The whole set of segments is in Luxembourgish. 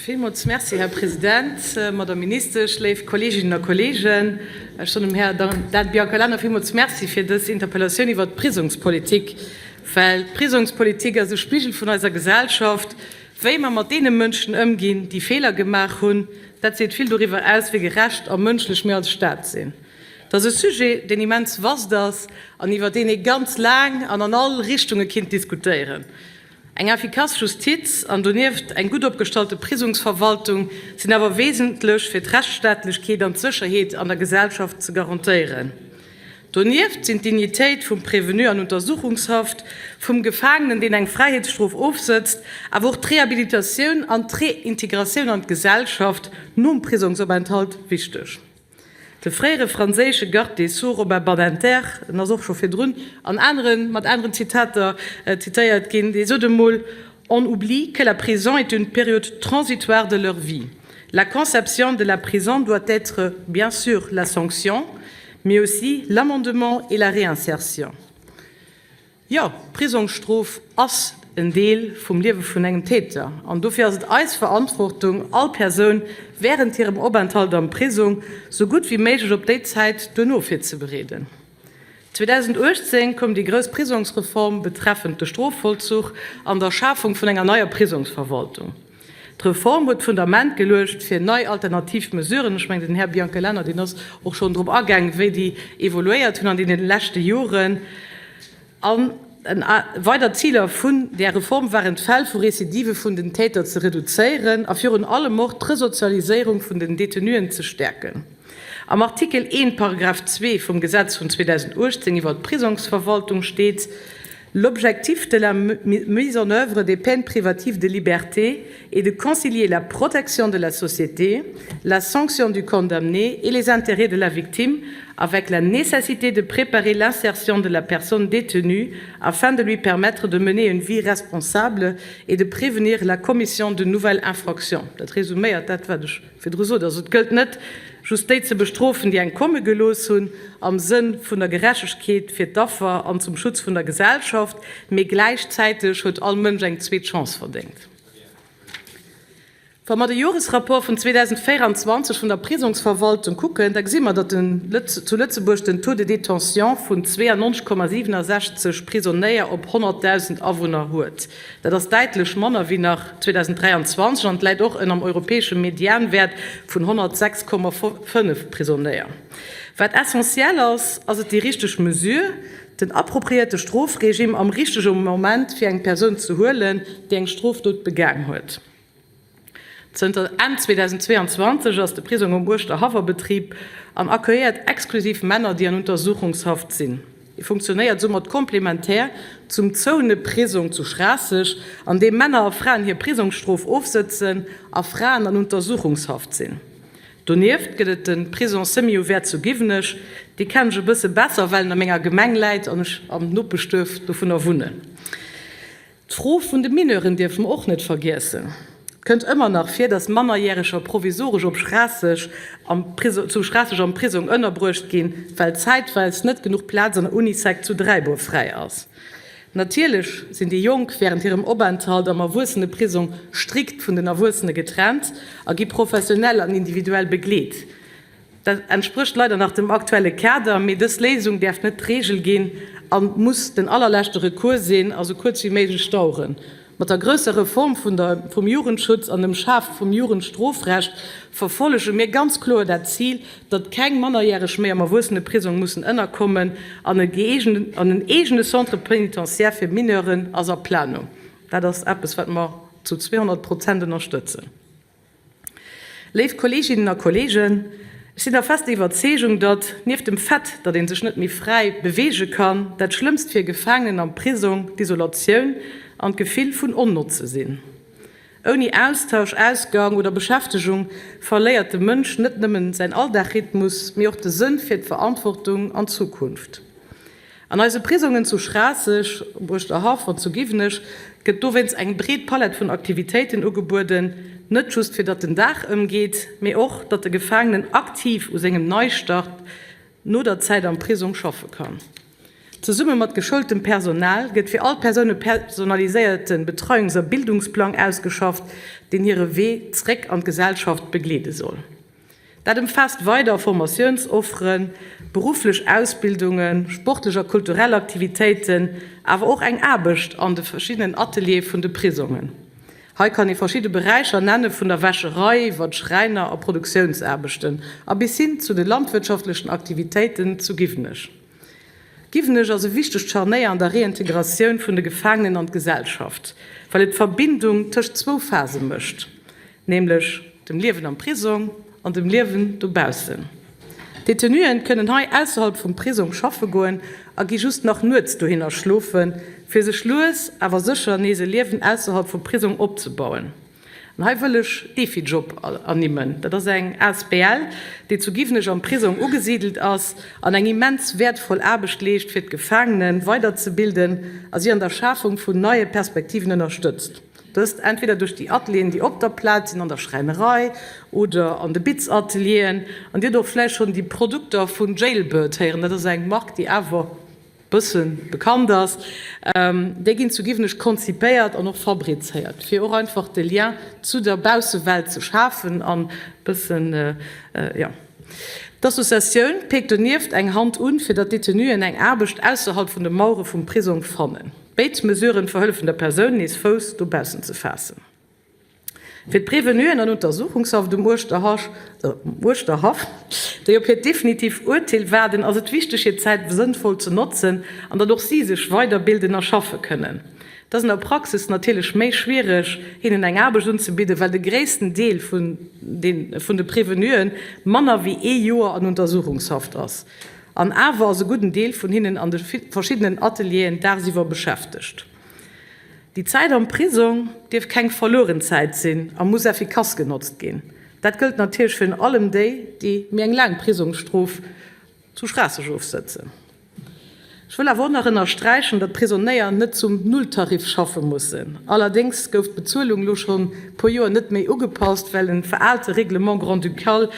Villmools Merci, Här President, Madame Ministesch, léif Kolleeginnen a Kolleegen. Ech soen dem Här Dan Biancalana villmools Merci fir dës Interpellatioun iwwert d'Prisongspolitik, well d'Prisongspolitik ass e Spigel vun eiser Gesellschaft. Wéi mer mat deene Mënschen ëmginn, déi Feeler gemaach hunn, dat seet vill doriwwer aus, wéi gerecht a mënschlech mir als Staat sinn. Et ass e Sujet, deen immens vast ass an iwwer deen ee ganz laang an an all Richtunge kinnt diskutéieren. Eng effikass Justiz an donieft eng gutt opgestallte Prisongsverwaltung sinn awer wesentlech, fir d'Rechtsstaatlechkeet an d'Sécherheet an der Gesellschaft ze garantéieren. Donieft sinn d'Dignitéit vum Prévenu an Untersuchungshaft, vum Gefaangenen, deen eng Fräiheetsstrof ofsëtzt, awer och d'Rehabilitatioun an d'Reintegratioun an d'Gesellschaft nom Prisongsopenthalt wichteg. De fréiere franséische Garde des Sceaux Robert Badinter, en ass och scho virdrun an aneren, mat aneren Zitater zitéiert ginn, dee sot emol, On oublie que la prison est une période transitoire de leur vie. La conception de la prison doit être bien sûr la sanction, mais aussi l'amendement et la réinsertion. Jo, d'Prisongsstrof ass en Deel vum Liewe vun engem Täter an dofir ass et eis Verantwortung, all Persoun wärend hirem Openthalt am Prisong sou gutt wéi méiglech op déi Zäit duerno virzebereeden. 2018 koum déi grouss Prisongsreform betreffend de Strofvollzuch an der Schafung vun enger neier Prisongsverwaltung. D'Reform huet d'Fundament geluecht fir nei alternativ Mesuren. Ech mengen, den Här Biancalana, deen ass och schonn drop agaang, wéi déi evoluéiert hunn an deene leschte Joren. An weider Ziler vun där Reform waren, d'Fäll vu Recidive vun den Täter ze reduzéieren a virun allem och d'Resozialiséierung vun den Detenuen ze stäerken. Am Artikel 1, Paragraph 2 vum Gesetz vun 2018 iwwert d'Prisongsverwaltung steet, L'objectif de la mise en œuvre des peines privatives de liberté est de concilier la protection de la société, la sanction du condamné et les intérêts de la victime avec la nécessité de préparer l'insertion de la personne détenue afin de lui permettre de mener une vie responsable et de prévenir la commission de nouvelles infractions. Dat résuméiert dat, wat ech virdru sot. Also et gëllt net just déi ze bestrofen, déi eng komme gelooss hunn, am Sënn vun der Gerechtegkeet fir d'Affer an zum Schutz vun der Gesellschaft, mee gläichzäiteg huet all Mënsch eng zweet Chance verdéngt. Wa mer de Joresrapport vun 2024 vun der Prisongsverwaltung kucken, da gesi mer, datt zu Lëtzebuerg den Taux de détention vun 92,67 Prisonéier op 100.000 Awunner huet. Dat ass däitlech manner wéi nach 2023 an et läit och ënnerm europäesche Medianwäert vun 106,5 Prisonéier. Wat essentiell ass, ass et déi richteg Mesure, den appropriéierte Strofregime am richtege Moment fir eng Persoun ze huelen, déi eng Strofdot begaang huet. Zënter Enn 2022 ass de Prisong um Uerschterhaff a Betrib an accueilléiert exklusiv Männer, déi an Untersuchungshaft sinn. E funktionéiert soumat komplementär zum zoune Prisong zu Schraasseg, an deem Männer a Fraen hir Prisongsstrof ofsëtzen a Fraen an Untersuchungshaft sinn. Donieft gëtt et de Prison semi-ouvert zu Giwenech. Dee kennen ech e bësse besser, well en a menger Gemeng läit an ech am Nopeschduerf dovunner wunnen. D'Fro vun de Mineuren dierfe mer och net vergiessen. Et kënnt ëmmer nach vir, datt Mannerjäreger provisoresch op Schraasseg am zu Schraasseg am Prisong ënnerbruecht ginn, well zäitweis net genuch Plaz an der Unisec zu Dräibuer fräi ass. Natierlech sinn déi Jonk wärend hirem Openthalt am Erwuesseneprisong strikt vun den Erwuessene getrennt a gi professionell an individuell begleet. Dat entsprécht leider nach dem aktuelle Kader, mee dës Léisung däerf net d'Reegel ginn a muss den allerleschte Recours sinn a sou kuerz wéi méiglech daueren. Mat der grousser Reform vun der vum Jugendschutz an dem Schafe vum Jugendstrofrecht verfollege mir ganz kloer dat Zil, datt keng Mannerjäreg méi am Erwuesseneprisong mussen ënnerkommen an e gëeegenten an en eegene Centre pénitentiaire fir Mineuren ass a Planung. Dat ass eppes, wat mer zu 200 Prozent ënnerstëtzen. Léif Kolleeginnen a Kolleegen, ech sinn der fester Iwwerzeegung, datt, nieft dem Fait, datt ee sech net méi fräi beweege kann, dat Schlëmmst fir e Gefaangenen am Prisong d'Isolatioun an d'Gefill vun Onnotze sinn. Ouni Austausch, Ausgang oder Beschäftegung verléiert de Mënsch net nëmmen säin Alldagrythmus, mee och de Sënn fir d'Verantwortung an d'Zukunft. An eise Prisongen zu Schraasseg, um Uerschterhaff an zu Giwenech gëtt dowéinst eng breet Palett vun Aktivitéiten ugebueden, net just fir datt den Dag ëmgeet, mee och datt de Gefaangenen aktiv u sengem Neistart no der Zäit am Prisong schaffe kann. Zesumme mat geschoultem Personal gëtt fir all Persoun e personaliséierte Betreiungs a Bildungsplang ausgeschafft, deen hire Wee zréck an d'Gesellschaft begleede soll. Dat ëmfaasst weider Formatiounsofferen, berufflech Ausbildungen, sportlech a kulturell Aktivitéiten, awer och eng Aarbecht an de verschiddenen Ateliere vun de Prisongen. Hei kann ee verschidde Beräicher nenne vun der Wäscherei iwwer d'Schräiner a Produktiounsaarbechten a bis hin zu de landwirtschaftlechen Aktivitéiten zu Giwenech. Giwenech ass e wichtegt Scharnéier an der Reintegratioun vun de Gefaangenen an d'Gesellschaft, well et d'Verbindung tëscht zwou Phase mécht, nämlech dem Liewen am Prisong an dem Liewen dobaussen. D'Detenuen kënnen hei ausserhalb vum Prisong schaffe goen a gi just nach nuets dohinner schlofen, fir sech lues awer sécher nees e Liewen ausserhalb vum Prisong opzebauen. An hei wëll ech Defijob ernimmen. Dat ass eng asbl, déi zu Giwenech am Prisong ugesidelt ass an eng immens wäertvoll Aarbecht leescht, fir d'Gefaangene weiderzebilden a si an der Schafung vun neie Perspektiven ënnerstëtzt. Dëst entweder duerch déi Atelieren, déi op der Plaz sinn, an der Schräinerei oder an de Bitzatelieren. An Dir hutt och vläicht schonn déi Produkter vun Jailbird héieren. Dat ass eng Mark, déi awer e bësse bekannt ass. Déi ginn zu Giwenech konzipéiert an och fabrizéiert, fir och einfach de Lien zu der Baussewelt ze schafen an e bëssen, jo. D'Associatioun peekt donieft eng Hand un, fir datt d'Detenuen eng Aarbecht ausserhalb vun de Mauere vum Prisong fannen. Béid Mesuren verhëllefen der Persoun, nees Fouss dobaussen ze faassen. Fir d'Prevenuen an Untersuchungshaft um Uerschterhaff, déi op hiert definitiv Urteel waarden, ass et wichteg, hir Zäit sënnvoll ze notzen an datt och si sech weiderbilden a schaffe kënnen. Et ass an der Praxis natierlech méi schwiereg, hinnen eng Aarbecht unzebidden, well de gréissten Deel vun de Prevenuen manner wéi ee Joer an Untersuchungshaft ass. An awer ass e gudden Deel vun hinnen an de verschiddenen Atelieren dagsiwwer beschäftegt. Déi Zäit am Prisong dierf keng verlueren Zäit sinn a muss effikass genotzt ginn. Dat gëllt natierlech virun allem déi, déi méi eng laang Prisongsstrof zu Schraasseg ofsëtzen. Ech wëll awer och nach ënnersträichen, datt d'Prisonéier net zum Nulltarif schaffe mussen. Allerdéngs gouf d'Bezuelung elo schonn e puer Joer net méi ugepasst, well en veraalte Règlement grand-ducal,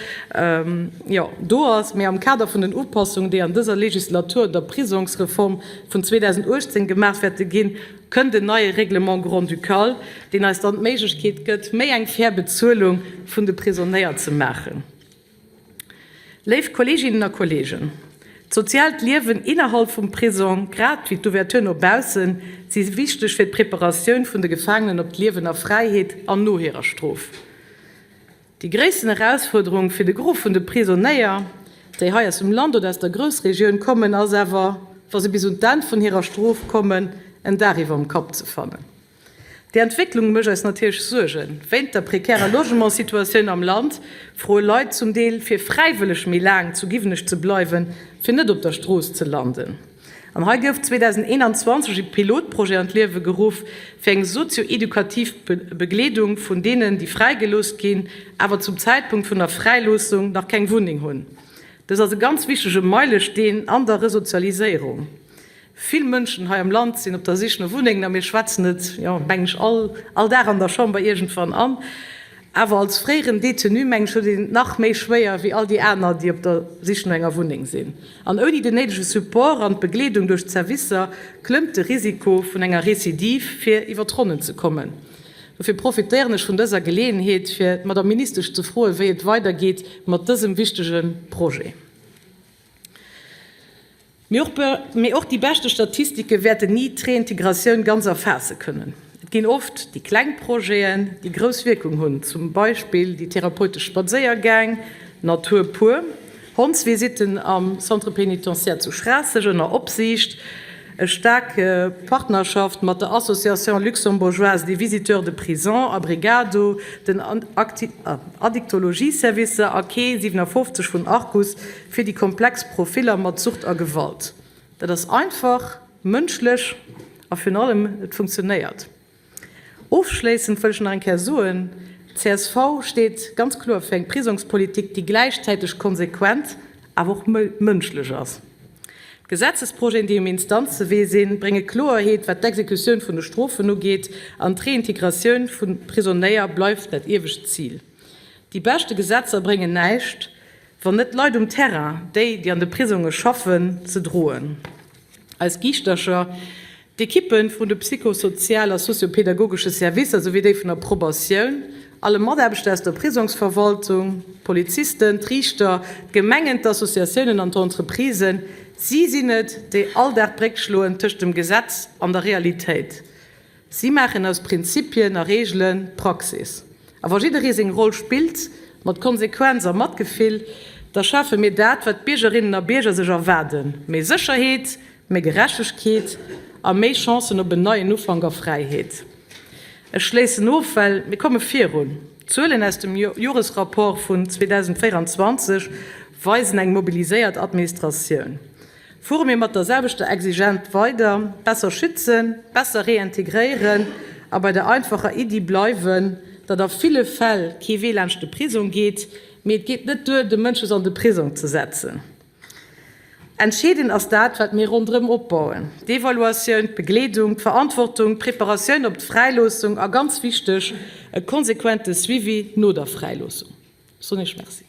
jo, do ass. Mee am Kader vun den Upassungen, déi an dëser Legislatur un der Prisongsreform vun 2018 gemaach wäerte ginn, kënnt en neie Règlement grand-ducal, deen eis dann d'Méiglechkeet gëtt, méi eng fair Bezuelung vun de Prisonéier ze maachen. Léif Kolleeginnen a Kolleegen, d'soziaalt Liewen innerhalb vum Prisong, grad wéi d'Ouverture no baussen, si wichteg fir d'Preparatioun vun de Gefaangenen op d'Liewen a Fräiheet an no hirer Strof. Déi gréissten Erausfuerderung fir de Gros vun de Prisonéier, déi hei aus dem Land oder aus der Groussregioun kommen, ass awer, wa se bis un d'Enn vun hirer Strof kommen, en Daach iwwerm Kapp ze fannen. Déi Entwécklung mécht eis natierlech Suergen. Wéint der prekärer Logementssituatioun am Land froe Leit zum Deel, fir fräiwëlleg méi laang zu Giwenech ze bleiwen, fir net op der Strooss ze landen. An hei gouf 2021 e Pilotprojet an d'Liewe geruff, fir eng sozio-edukativ Begleedung vun deenen, déi fräigelooss ginn, awer zum Zäitpunkt vun der Fräiloossung nach keng Wunneng hunn. Dës ass e ganz wichtege Meilesteen an der Resozialiséierung. Vill Mënschen hei am Land sinn op der Sich no Wunnengen a mir schwätzen et, jo, mengen ech, all, all Dag an der Chamber iergendwann an. Awer als fréieren Détenu, mengen ech, huet een et nach méi schwéier wéi all déi aner, déi op der Sich no enger Wunneng sinn. An ouni den néidege Support an d'Begleedung duerch d'Servicer klëmmt de Risiko vun enger Recidive, fir iwwer d'Ronnen ze kommen. Dofir profitéieren ech vun dëser Geleeënheet, fir d'Madame Ministesch ze froen, wéi et weidergeet mat dësem wichtege Projet. Mee och déi beschte Statistike wäerten ni d'Reintegratioun ganz erfaasse kënnen. Et ginn oft déi kleng Projeten, déi grouss Wierkung hunn, zum Beispill déi therapeutesch Spadséiergäng, Natur pur, Hondsvisitten am Centre pénitentiaire zu Schraasseg ënner Opsiicht, e staark Partnerschaft mat der Association luxembourgeoise des visiteurs de prison, Abrigado, den Addictologie-Servicer a Quai 57 vun Arcus, Fir déi komplex Profiller mat Sucht a Gewalt. Dat ass einfach, mënschlech a virun allem, et funktionéiert. Ofschléissend wëll ech nach eng Kéier soen, Csv steet ganz kloer fir eng Prisongspolitik, déi gläichzäiteg konsequent, awer och mënschlech ass. D'Gesetzesprojeten, déi um Instanzewee sinn, brénge Kloerheet, wat d'Exekutioun vun de Strofen ugeet, an d'Reintegratioun vu Prisonéier bleift dat iewescht Zil. Déi beschte Gesetzer bréngen näischt, Wann net d'Leit um Terrain, déi, déi an de Prisonge schaffen, se droen. Eis Giischtercher, d'Ekippe vun de psychosozial a soziopedagogesche Servicer souwéi déi vun der Probatioun, alle Mataarbechter aus der Prisongsverwaltung, d'Polizisten, d'Riichter, d'Gemengen, d'Associatiounen an d'Entreprisen, si sinn et, déi all Dag d'Bréck schloen tëscht dem Gesetz an der Realitéit. Si maachen aus Prinzipien a Reegelen Praxis. A wa jidderee seng Roll spillt, mat Konsequenz a Matgefill, da schafe mir dat, wat d'Biergerinnen a Bierger sech erwaarden, méi Sécherheet, méi Gerechtegkeet a méi Chancen op en neien Ufank a Fräiheet. Ech schléissen of, well mir komme virun. D'Zuelen aus dem Joresrapport vun 2024 weisen eng mobiliséiert Administratioun. Fuere mir mat der selwechter Exigent weider, besser schützen, besser reintegréieren a bei der einfacher Iddi bleiwen, datt a ville Fäll kee Wee laanscht de Prisong geet, mee et geet net duer, de Mënsch just an de Prisong ze setzen. Entscheedend ass dat, wat mir ronderëm opbauen, d'Evaluatioun, d'Begleedung, d'Verantwortung, d'Preparatioun op d'Fräiloossung a ganz wichteg, e konsequente Suivi no der Fräiloossung. Ech soen Iech Merci.